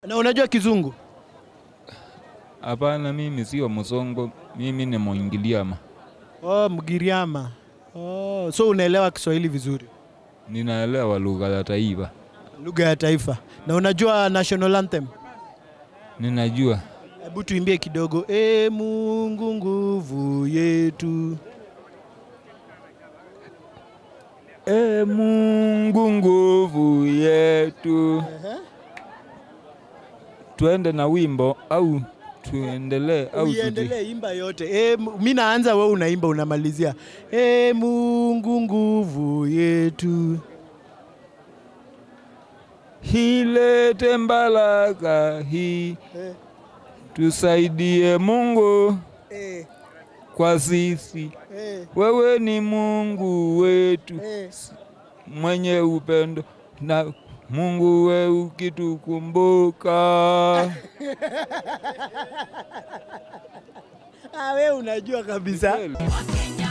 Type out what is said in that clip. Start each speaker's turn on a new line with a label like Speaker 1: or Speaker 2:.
Speaker 1: Na unajua Kizungu?
Speaker 2: Hapana, mimi sio Mzungu, mimi ni Mwingiliama.
Speaker 1: Oh, Mgiriama. Oh, so unaelewa Kiswahili vizuri?
Speaker 2: Ninaelewa lugha ya taifa.
Speaker 1: Lugha ya taifa. Na unajua national anthem?
Speaker 2: Ninajua.
Speaker 1: Hebu tuimbie kidogo. E Mungu nguvu yetu.
Speaker 2: E Mungu nguvu yetu. Tuende na wimbo au tuendelee au
Speaker 1: uendelee, imba yote. Mimi naanza, wewe unaimba unamalizia. E Mungu nguvu yetu.
Speaker 2: Hilete mbaraka hii. Tusaidie Mungu kwa sisi. Wewe ni Mungu wetu mwenye upendo, na Mungu we ukitukumbuka.
Speaker 1: Ah, wewe unajua kabisa.
Speaker 3: Wakenya.